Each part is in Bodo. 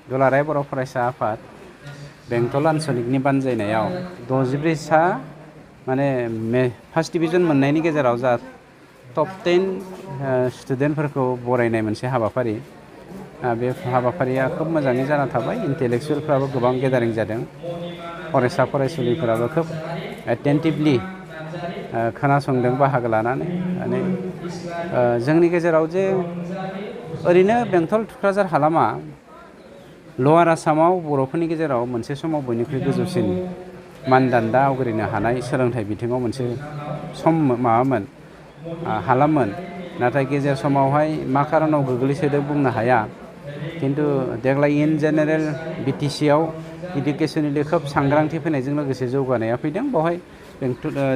दुलाराय बर' फरायसा आफाद बेंटल आनसलिकनि बानजायनायाव 64 सा माने फार्स्ट डिभिजन मोननायनि गेजेराव जा टप 10 स्टुडेन्टफोरखौ बरायनाय मोनसे हाबाफारि बे हाबाफारिया खोब मोजाङै जाना थाबाय। इन्टेलेक्सुयेलफ्राबो गोबां गेदारिं जादों। फरायसा फरायसुलिफोराबो खोब एटेन्टिभलि खोनासंदों बाहागो लानानै। माने जोंनि गेजेराव जे ओरैनो बेंटल थुक्राझार हालामा लवार आसामाव बर'फोरनि गेजेराव मोनसे समाव बयनिख्रुइ गोजौसिन मानदान्दा आवग्रिनो हानाय सोलोंथाइ बिथिङाव मोनसे माबामोन हालाममोन। नाथाय गेजेर समावहाय मा खारनाव गोग्लैसोदों बुंनो हाया। किन्तु देग्लाय इन जेनेरेल बिटिसिआव इडुकेसननि खोब सांग्रांथि फैनायजों लोगोसे जौगानाया फैदों। बेवहाय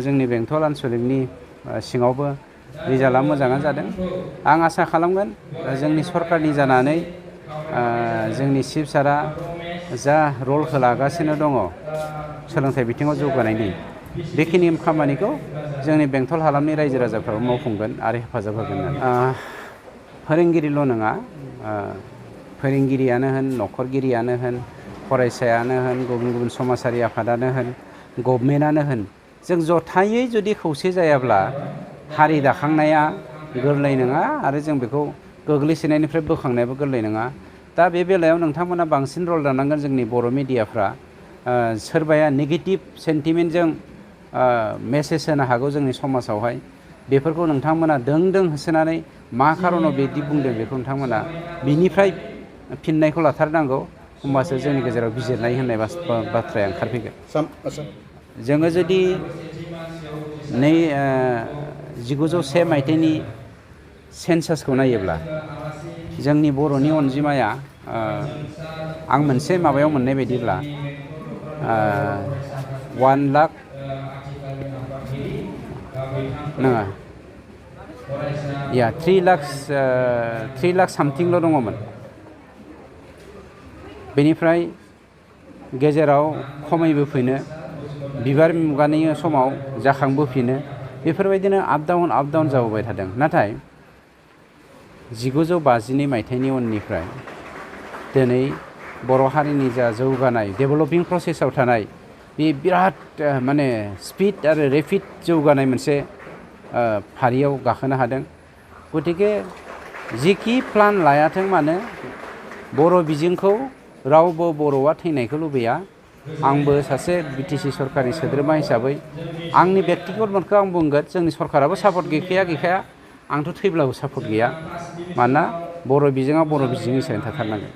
जोंनि बेंटल आनसलिकनि सिङावबो रिजाल्टआ मोजाङानो जादों। आं आसा खालामगोन जोंनि सरकारनि जानानै जोंनि चिफ सारआ जा रलखौ लागासिनो दङ सोलोंथाइ बिथिङाव जौगानायनि बेखिनि खामानिखौ जोंनि बेंटल हालामनि रायजो राजाफ्राबो मावफुंगोन आरो हेफाजाब होगोन। फोरोंगिरिल' नङा, फोरोंगिरियानो होन, न'खरगिरियानो होन, फरायसायानो होन, गुबुन गुबुन समाजारि आफादानो होन, गभर्नमेन्टआनो होन, जों जथायै जुदि खौसे जायाब्ला हारि दाखांनाया गोरलै नङा आरो जों बेखौ गोग्लैसोनायनिफ्राय बोखांनायाबो गोरलै नङा। दा बे बेलायाव नोंथांमोना बांसिन रल लानांगोन। जोंनि बर' मिडियाफ्रा सोरबाया नेगेटिभ सेन्टिमेन्टजों मेसेज होनो हागौ जोंनि समाजावहाय। बेफोरखौ नोंथांमोना दों दों होसोनानै मा खारनाव बिदि बुंदों बेखौ नोंथांमोना बिनिफ्राय फिननायखौ लाथारनांगौ। होमबासो जोंनि गेजेराव बिजिरनाय होननाय बाथ्राया ओंखारफैगोन। जोङो जुदि 1901 मायथाइनि सेन्सासखौ नायोब्ला जोंनि बर'नि अनजिमाया आं मोनसे माबायाव मोननाय बायदिब्ला 1 लाख नङा 3 लाख सामथिंल' दङमोन। बेनिफ्राय गेजेराव खमायबोफिनो, बिबार मुगानि समाव जाखांबोफिनो, बेफोरबायदिनो आप डाउन जाबोबाय थादों। नाथाय 1952 मायथाइनि उननिफ्राय दिनै बर' हारिनि जा जौगानाय डेभेलपिं प्रसेसआव थानाय बे बिराद माने स्पिड आरो रेपिड जौगानाय मोनसे फारियाव गाखोनो हादों। गतिके जिखि प्लान लायाथों मानो बर' बिजोंखौ रावबो बर'आ थैनायखौ लुबैया। आंबो सासे बिटिसि सरकारनि सोद्रोमा हिसाबै आंनि बेक्तिगत मतखौ आं बुंगोन। जोंनि सरकाराबो सापर्ट गैखाया आंथ' थैब्लाबो सापर्ट गैया। मानोना बर' बिजोङा बर' बिजों हिसाबै थाथारनांगोन।